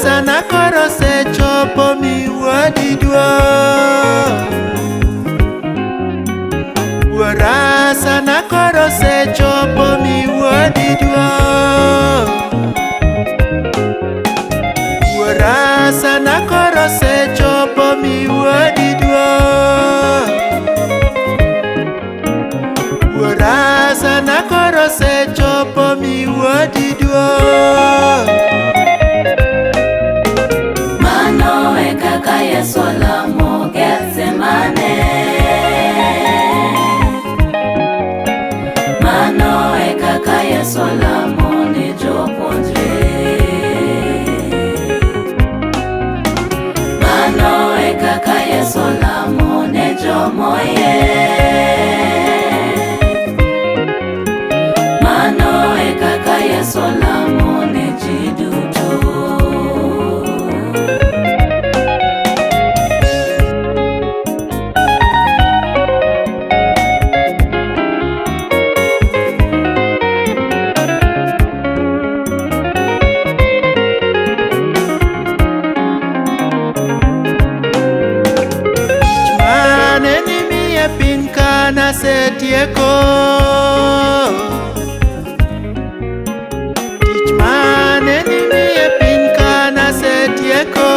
Sana koro osechopo miwuodi duong'. Wuora sana koro osechopo miwuodi duong'. Wuora sana koro osechopo miwuodi duong'. Wuora sana koro osechopo miwuodi duong'. Mano e kaka Yesu olamo Gethsemane. Mano e kaka Yesu olamo ne jopuonjre. Mano e kaka Yesu olamo ne jomoyie. Mano e kaka Yesu olamo ne ji duto. Tich mane nimiye piny ka nasetieko. Tich mane nimiye piny ka nasetieko.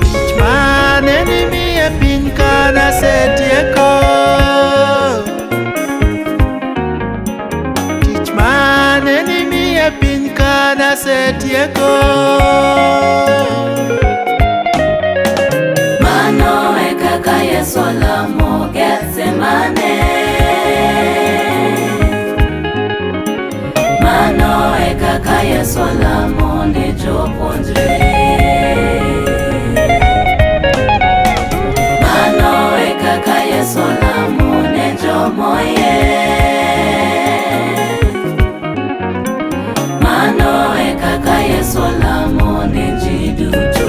Tich mane nimiye piny ka nasetieko. Tich mane nimiye piny ka nasetieko. Mano e kaka Yesu olamo Gethsemane. Mano e kaka Yesu olamo ne jopuonjre. Mano e kaka Yesu olamo ne jomoyie. Mano e kaka Yesu olamo ne ji duto.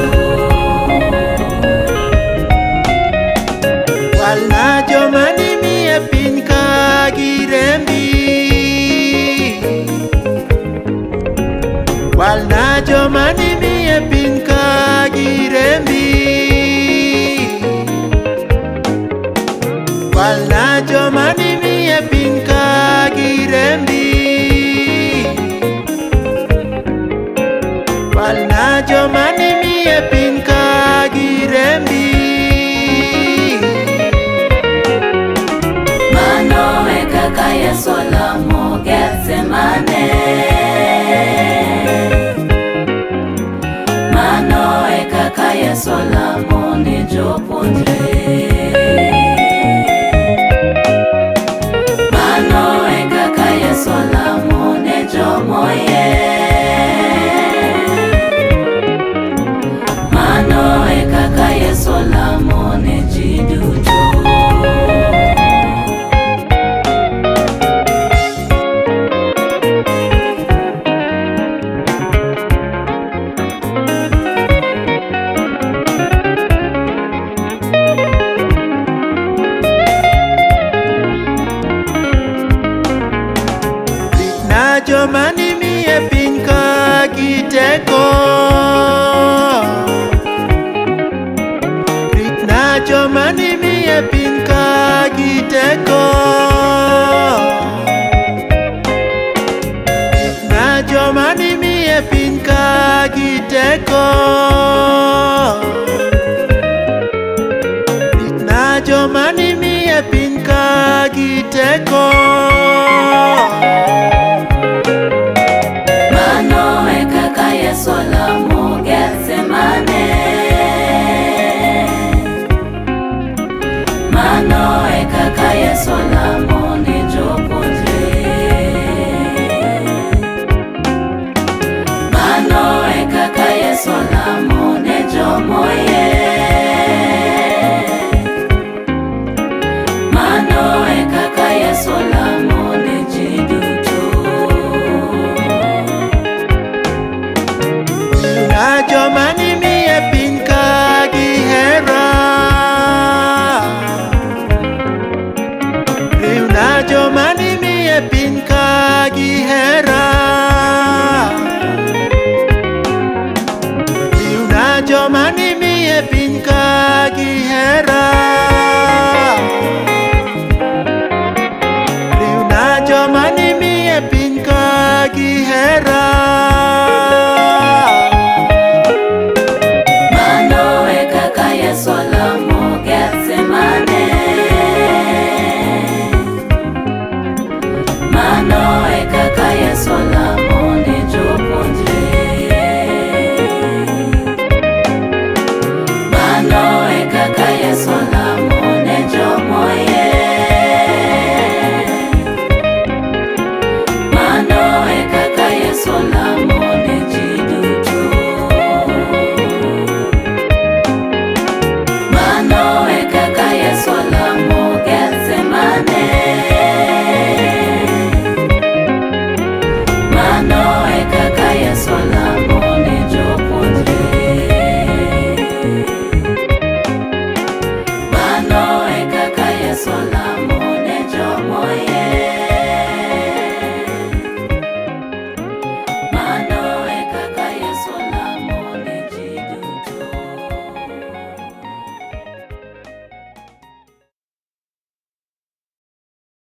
Walna joma nimiye piny ka girembi. Walna joma nimiye piny ka girembi. Walna joma nimiye piny ka girembi. Walna joma nimiye piny ka girembi. Mano e kaka Yesu olamo Gethsemane. Mano e kaka Yesu olamo ne jopuonjre. Mano e kaka Yesu olamo ne jomoyie. Mano e kaka Yesu olamo ne ji duto. Ritna joma nimiye piny ka giteko. Ritna joma nimiye piny ka giteko. Ritna joma nimiye piny ka giteko. Ritna joma nimiye piny ka giteko. Mano e kaka Yesu olamo Gethsemane. Mano e kaka Yesu olamo ne jopuonjre. Mano e kaka Yesu olamo.